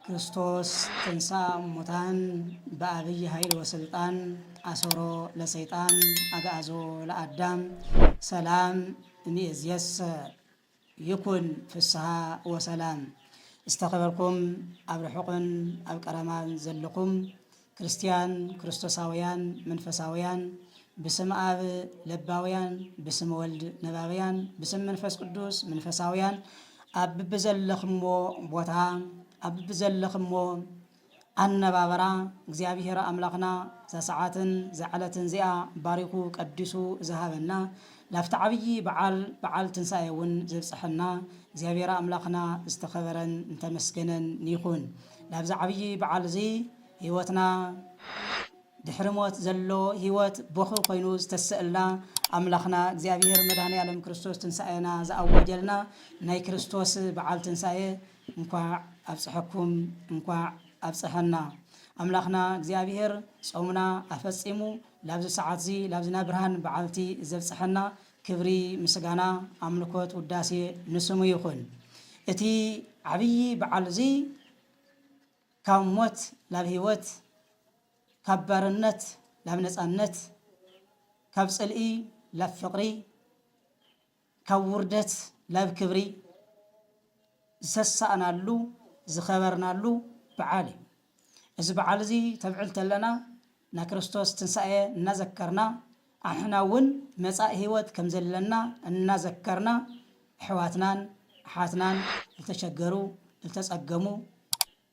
ክርስቶስ ተንሥአ እሙታን በአብይ ኃይል ወስልጣን አሰሮ ለሰይጣን አግዓዞ ለአዳም ሰላም እምይእዜሰ ይኩን ፍስሐ ወሰላም። ዝተኸበርኩም ኣብ ርሑቕን ኣብ ቀረባን ዘለኹም ክርስቲያን ክርስቶሳውያን መንፈሳውያን ብስም ኣብ ለባውያን ብስም ወልድ ነባብያን ብስም መንፈስ ቅዱስ መንፈሳውያን ኣብ ብብዘለኽሞ ቦታ ኣብ ብብዘለኽሞ ኣነባብራ እግዚኣብሔር ኣምላኽና እዛ ሰዓትን እዛ ዕለትን እዚኣ ባሪኹ ቀዲሱ ዝሃበና ላፍቲ ዓብዪ በዓል በዓል ትንሳኤ እውን ዘብፅሐና እግዚኣብሔር ኣምላኽና ዝተኸበረን እንተመስገነን ይኹን። ላብዚ ዓብዪ በዓል እዚ ህይወትና ድሕሪ ሞት ዘሎ ህይወት ቦኽሪ ኮይኑ ዝተሰእልና ኣምላኽና እግዚኣብሔር መድኃኔ ዓለም ክርስቶስ ትንሳኤና ዝኣወጀልና ናይ ክርስቶስ በዓል ትንሳኤ እንኳዕ ኣብፅሐኩም እንኳዕ ኣብፅሐና። ኣምላኽና እግዚኣብሔር ጾምና ኣፈጺሙ ላብዚ ሰዓት እዚ ላብዚ ናይ ብርሃን በዓልቲ ዘብፅሐና ክብሪ ምስጋና ኣምልኮት ውዳሴ ንስሙ ይኹን። እቲ ዓብዪ በዓል እዚ ካብ ሞት ላብ ህይወት ካብ ባርነት ላብ ነፃነት ካብ ፅልኢ ላብ ፍቕሪ ካብ ውርደት ላብ ክብሪ ዝተሳእናሉ ዝኸበርናሉ በዓል እዩ። እዚ በዓል እዚ ተብዕል ተለና ናይ ክርስቶስ ትንሳኤ እናዘከርና ኣሕና እውን መጻኢ ህይወት ከም ዘለና እናዘከርና ኣሕዋትናን ኣሓትናን ዝተሸገሩ ዝተጸገሙ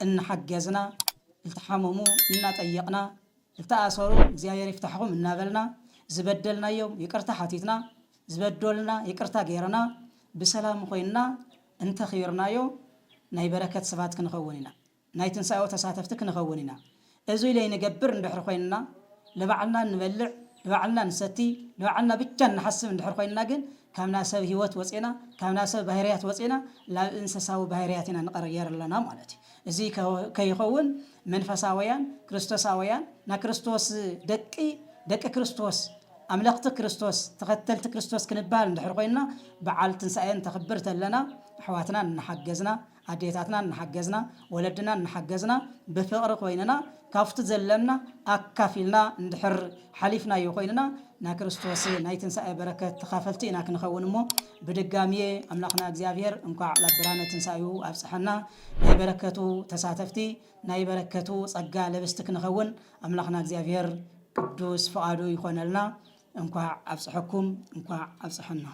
እናሓገዝና ዝተሓመሙ እናጠየቕና ዝተኣሰሩ እግዚኣብሔር ይፍታሕኹም እናበልና ዝበደልናዮም ይቅርታ ሓቲትና ዝበደሉና ይቅርታ ገይርና ብሰላም ኮይንና እንተኽቢርናዮ ናይ በረከት ሰባት ክንኸውን ኢና። ናይ ትንሳኤኡ ተሳተፍቲ ክንኸውን ኢና። እዚ ኢለይ ንገብር እንድሕር ኮይንና ንባዕልና ንበልዕ ንባዕልና ንሰቲ ንባዕልና ብቻ እንሓስብ እንድሕር ኮይንና ግን ካብ ናይ ሰብ ህይወት ወፂና ካብ ናይ ሰብ ባህርያት ወፂና ላብ እንስሳዊ ባህርያት ኢና ንቐየር ኣለና ማለት እዩ። እዚ ከይኸውን መንፈሳውያን ክርስቶሳውያን ናይ ክርስቶስ ደቂ ደቂ ክርስቶስ ኣምለኽቲ ክርስቶስ ተኸተልቲ ክርስቶስ ክንበሃል እንድሕር ኮይንና በዓል ትንሳኤ እንተኽብር ተለና ኣሕዋትና እናሓገዝና ኣዴታትና እናሓገዝና ወለድና እናሓገዝና ብፍቕሪ ኮይንና ካብቲ ዘለና ኣካፊልና እንድሕር ሓሊፍናዮ ኮይንና ናይ ክርስቶስ ናይ ትንሳኤ በረከት ተኻፈልቲ ኢና ክንኸውን እሞ ብድጋሚየ ኣምላኽና እግዚኣብሔር እንኳዕ ላብ ብርሃነ ትንሳኤኡ ኣብፀሐና ናይ በረከቱ ተሳተፍቲ ናይ በረከቱ ጸጋ ለበስቲ ክንኸውን ኣምላኽና እግዚኣብሔር ቅዱስ ፍቓዱ ይኾነልና። እንኳዕ ኣብፀሐኩም እንኳዕ ኣብፀሐና።